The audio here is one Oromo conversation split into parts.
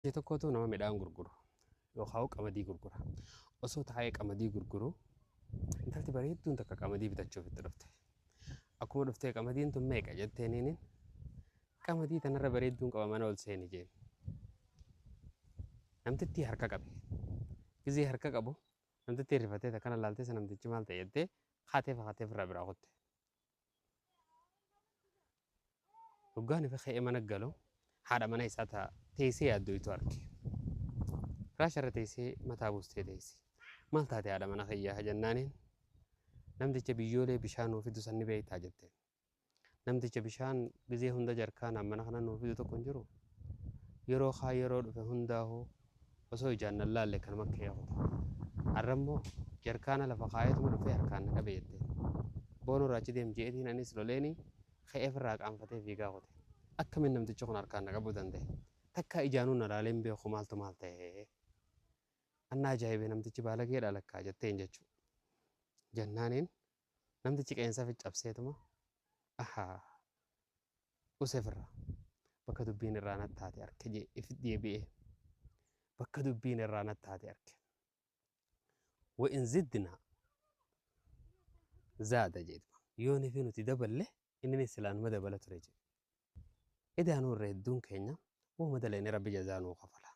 Ishee tokkotu nama midhaan gurguru yookaan qamadii gurgura. Osoo taa'ee qamadii gurguru intalti bareedduun takka qamadii bitachuuf itti dhufte. Akkuma dhuftee qamadiin tun meeqa jetteeniin qamadii tanarra bareedduun qaba mana ol seeni jeen. Namtittii harka qabe. Gizee harka qabu namtittii rifatee takkana laaltee isa namtichi maal ta'e jettee kaatee fakaatee ofirraa biraa kutte. Hoggaan ifa ka'ee mana galu haadha mana isaa ta teessee yaaddoytu arge. Firaasha irra teessee mataa buustee teessi. Maal taate haadha mana kiyyaa jennaaniin namticha biyyoolee bishaan nuu fidu san ni beektaa jetteen. Namticha bishaan gizee hunda jarkaanaan mana kana nuu fidu tokko hin jiru. Yeroo kaa yeroo dhufe hundaahuu osoo ijaan nan laalle kanuma ka'ee kuta. Arra immoo jarkaana lafa kaa'eetuma dhufee harkaan na qabe jetteen. Boonoo irraa achi deem je'eetiin anis loleenii ka'ee ofirraa qaanfatee fiigaa kute. Akkamiin namtichi kun harkaan na qabuu danda'e? Takkaa ijaanuu na laalee hin beeku maaltu maal ta'e? An na ajaa'ibe namtichi baalageedha lakkaa jetteen jechuu. Jennaaniin namtichi qeensa fi cabseetuma ahaa use ofirraa. Bakka dubbiin irraa nattaate arke jee if deebi'ee. Bakka dubbiin irraa nattaate arke. Wa in ziddina zaada jeetuma. Yoo nifi nuti daballe inninis silaa numa dabala ture jedhe. Edaa nu irra hedduun keenya wahuma dalayne Rabbi jazaa nuu kafala.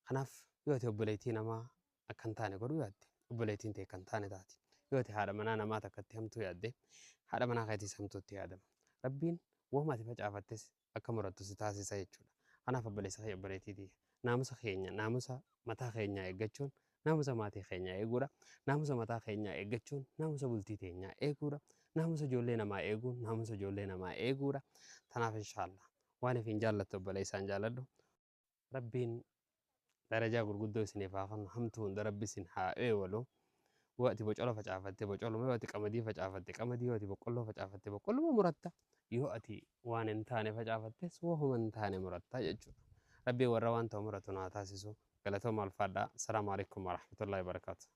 Kanaaf yoo ati obboleettii namaa akka hin taane godhuu yaadde, obboleettiin tee akka hin taane taati. Yoo ati haadha manaa namaa takkatti hamtuu yaadde, haadha manaa keetiis hamtuutti yaadama. Rabbiin wahuma ati facaafattes akka murattu si taasisa jechuudha. Kanaaf obboleessa kiyya obboleettii tiyya naamusa keenya naamusa mataa keenyaa eeggachuun naamusa maatii keenyaa eeguudha. Naamusa mataa keenyaa eeggachuun naamusa bultii teenyaa eeguudha. Naamusa ijoollee namaa eeguun naamusa ijoollee namaa eeguudha. Tanaaf inshaallah waan ifiin jaallattu obboleessaan jaaladhu. Rabbiin darajaa gurguddoo isiniif haa kennu hamtuu hunda Rabbi isin haa eewalu. Yoo ati bocola facaafatte bocoluma, yoo ati qamadii facaafatte qamadii, yoo ati boqqolloo facaafatte boqqolluma muratta. Yoo ati waan hin taane facaafattes wahuma hin taane muratta jechuudha. Rabbiin warra waan ta'u muratu nu haa taasisu. Galatooma ulfaadhaa. Assalaamu alaikum warahmatullahi wabarakaatu.